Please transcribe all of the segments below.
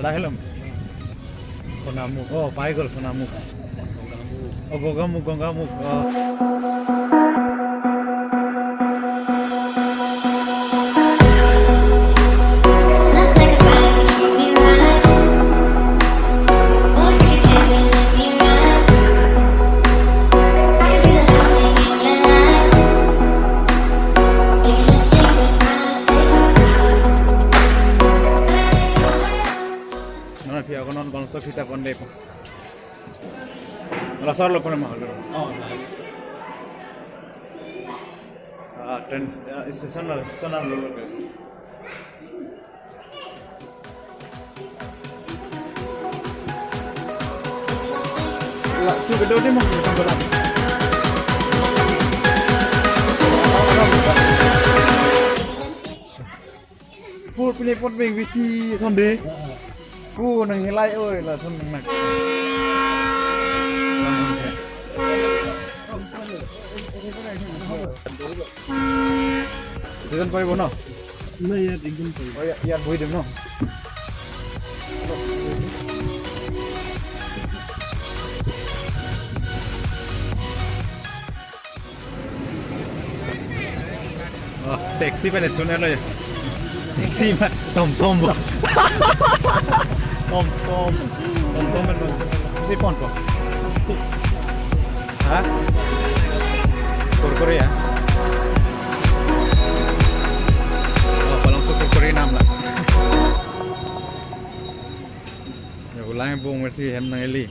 লাহে ল'ম। সোণামুখ, অঁ, পাই গ'ল সোণামুখ। অঁ, গংগামুখ, গংগামুখ, অঁ। Look like a ride, you treat me right. Won't take a chance, will you let me ride? I could be the best thing in your life. Baby, let's take a drive, take a drive. Non fi ako non bangsa kita konde po. Wala sar lo pone mahal. Ah, train station station lo lo. Tu ke do mo ko la. Put pili put bing wiki sonde. Ku nang hilai oi la son nang nak. দুজন পাৰিব ন? নাই, ইয়াত একদম পাৰিব। অঁ, ইয়াত বহি দিম ন? অঁ, টেক্সি পালে সোণালৈ, টেক্সি, টম টম, টম টম, টম টম si pon po. Ha? Kurkure ya? Oh, palang sa kurkure nam la. Ya ulang bung mesti hem nang eli.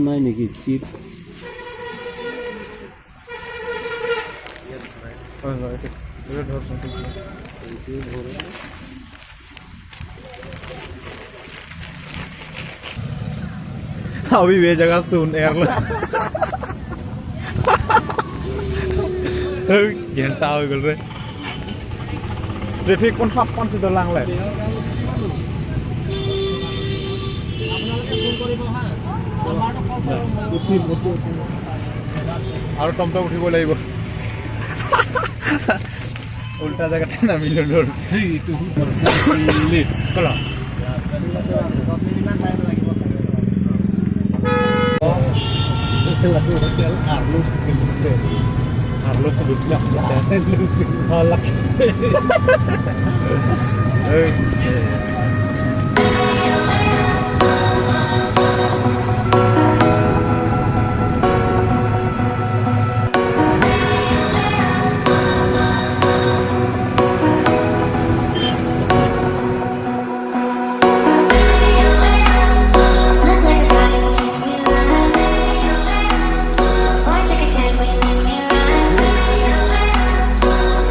নাই নেকি চিট? Oh, itu. Itu ধর। अभी वे जगह सुन यार, ঘণ্টা হৈ গ'ল ৰে। ট্ৰেফিক কোন সাপ পাঁচ লাংলে। আপোনালোকে ফোন কৰিব হা, নাম্বাৰটো কল কৰিব। উঠিম, উঠিম আৰু টমটম উঠিব লাগিব। উল্টা জেগাতে নামি ল'লো। কলা। 10 মিনিটমান টাইম লাগিব চাগে। হোটেল আছে, হোটেল আৰলুক, আৰলুক ভাল। Look like a ride, you treat me right. Won't take a chance, will you let me ride?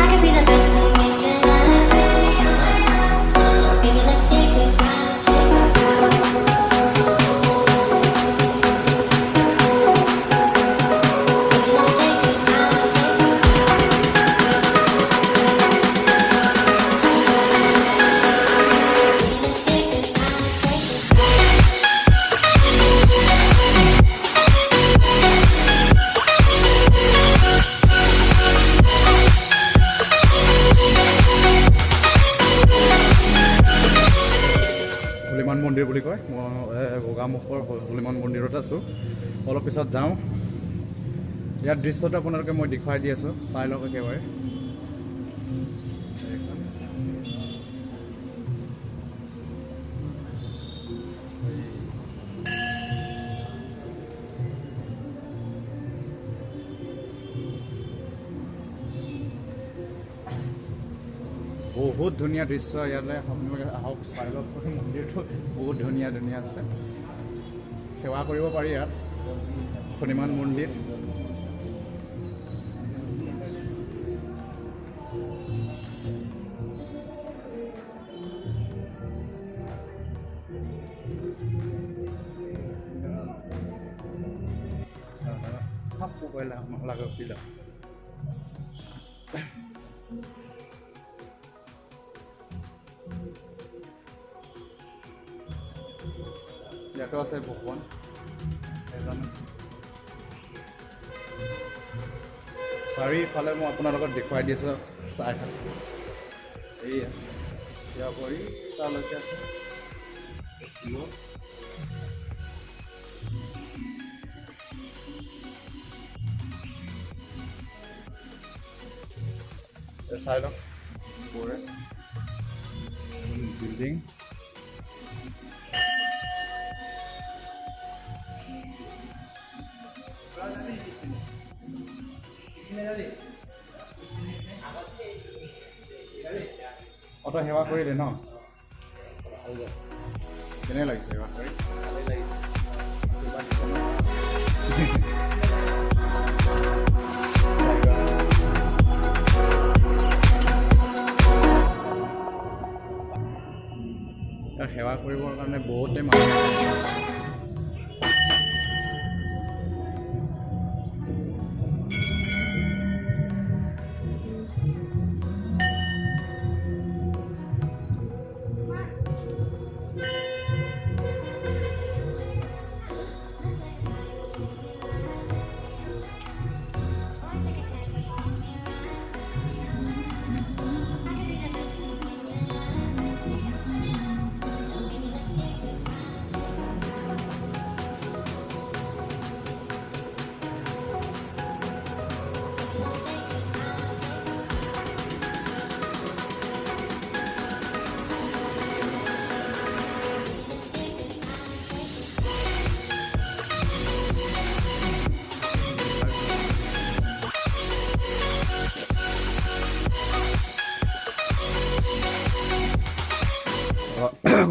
I could be the best thing in your life. Baby, let's take a drive, take a drive. Baby, let's take a drive, take a drive. Baby, let's take a drive, take a drive. Hanuman মন্দিৰ বুলি কয়। মই গোগামুখৰ হনুমান মন্দিৰত আছোঁ। অলপ পিছত যাওঁ। ইয়াৰ দৃশ্যটো আপোনালোকে মই দেখুৱাই দি আছোঁ, চাই লওক একেবাৰে। এইখন। বহুত ধুনীয়া দৃশ্য। ইয়ালৈ আপোনালোকে আহক, চাই লওক। মন্দিৰটো বহুত ধুনীয়া ধুনীয়া আছে, সেৱা কৰিব পাৰি ইয়াত হনুমান মন্দিৰ। Pila. ইয়াতো আছে ভগৱান এজন। চাৰিওফালে মই আপোনালোকক দেখুৱাই দি আছোঁ, চাই থাকক। এইয়া ইয়াৰ উপৰি তালৈকে আছে। চাই লওক ওপৰে বিল্ডিং। অটো সেৱা কৰিলে ন? কেনে লাগিছে সেৱা কৰি? তাত সেৱা কৰিবৰ কাৰণে বহুতে মানুহ।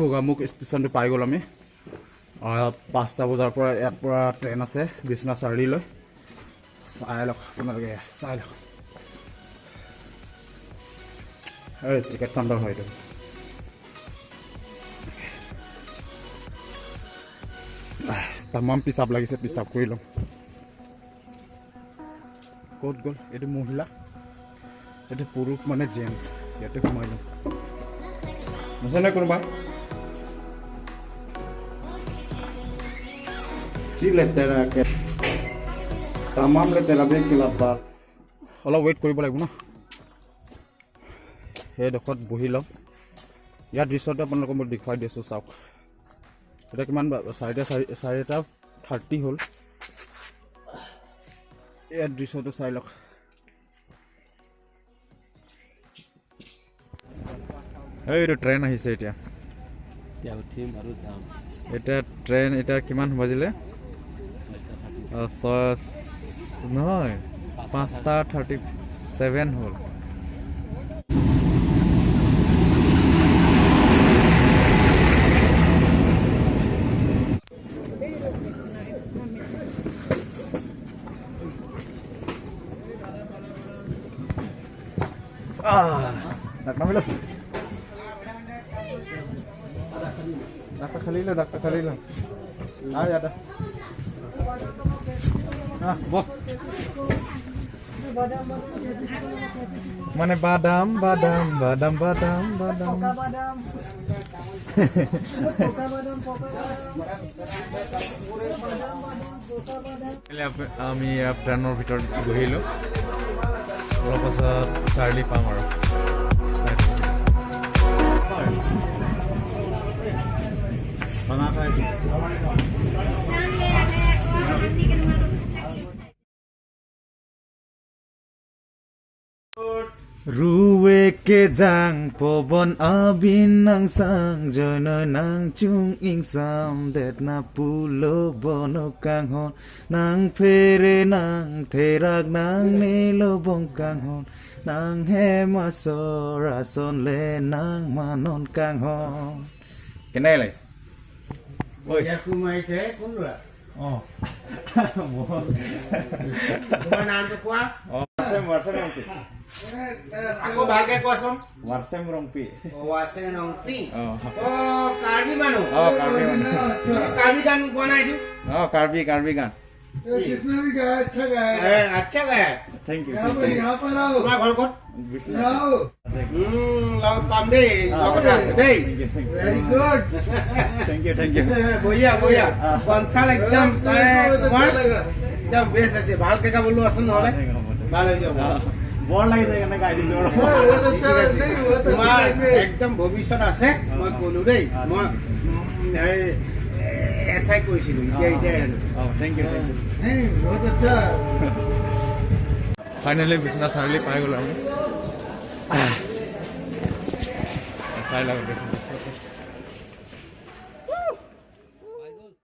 গোগামুখ ষ্টেচনটো পাই গ'ল আমি। 5টা বজাৰ পৰা ইয়াৰ পৰা ট্ৰেইন আছে বিশ্বনাথ চাৰিআলিলৈ। চাই লওক আপোনালোকে, চাই লওক। এই টিকেট কাউণ্টাৰ হয় এইটো। তামাম পিচাপ লাগিছে, পিচাপ কৰি ল'ম। ক'ত গ'ল এইটো মহিলা, এইটো পুৰুষ মানে জেণ্টছ, ইয়াতে সোমাই ল'ম। আছেনে কোনোবা? যি লেতেৰা, তামাম লেতেৰা বে কিলাবা। অলপ ৱেইট কৰিব লাগিব ন, সেইডোখৰত বহি লওঁ। ইয়াৰ দৃশ্যটো আপোনালোকক মই দেখুৱাই দি আছোঁ, চাওক। এতিয়া কিমান? 4:30 হ'ল। ইয়াৰ দৃশ্যটো চাই লওক। এইটো ট্ৰেইন আহিছে এতিয়া। এতিয়া উঠিম আৰু যাম। এতিয়া ট্ৰেইন এতিয়া কিমান বাজিলে? 6 নহয়, 5:37 হ'ল। নামিলো। ডাক্তাৰ খালি ল, ডাক্তাৰ খালি ল। আহ ইয়াতে আহ বহ। মানে বাদাম বাদাম বাদাম বাদাম বাদাম। বাদাম, পকা বাদাম, পকা বাদাম। আমি ট্ৰেইনৰ ভিতৰত বহিলোঁ। অলপ পাছত চাৰিআলি পাম আৰু। খানা খাই। Ruwe ke jang pobon abin nang sang jono nang chung ing sam det na pulo bono kang hon nang phere nang therak nang ne lo bong kang hon nang he ma so ra son le nang manon kang hon. কেনেকৈ লাগিছে? সোমাইছে কোন ল'ৰা? অঁ। তোমাৰ নামটো কোৱা। WhatsApp Rongpi. আকৌ ভালকে কোৱাচোন। হোৱাটছএপ ৰংপি। ৱাচেং ৰংপি। অঁ। অ, কাৰ্বি মানুহ। অঁ, কাৰ্বি মানুহ। কাৰ্বি গান গোৱা নাই এইটো? অঁ, কাৰ্বি কাৰ্বি গান। जिसने भी गाया, अच्छा गाया। এ, আচ্ছা গায়। Thank U. यहाँ पर, यहाँ पर आओ। তোমাৰ ঘৰ ক'ত? यहाँ आओ। লগ পাম দেই, যোৱা কথা আছে দেই। Very good. Thank U, thank U. বঢ়িয়া বঢ়িয়া, কনচাল একদম মানে बहुत তোমাৰ अच्छा लगा। একদম বেষ্ট আছে। ভালকে গাবলৈ আছোন, নহ'লে ভাল হৈ যাব। বৰ লাগিছে, সেইকাৰণে গাই দিলোঁ আৰু। बहुत अच्छा। नहीं, बहुत अच्छा তোমাৰ लैंग्वेज। একদম ভৱিষ্যত আছে, মই ক'লো দেই। মই এছ I কৰিছিলোঁ, এতিয়া ৰিটায়াৰ হ'লোঁ। অঁ, thank U, thank U. नहीं, बहुत अच्छा। ফাইনেলি বিশ্বনাথ চাৰিআলি পাই গ'লো আমি। চাই লওক, দেখোন।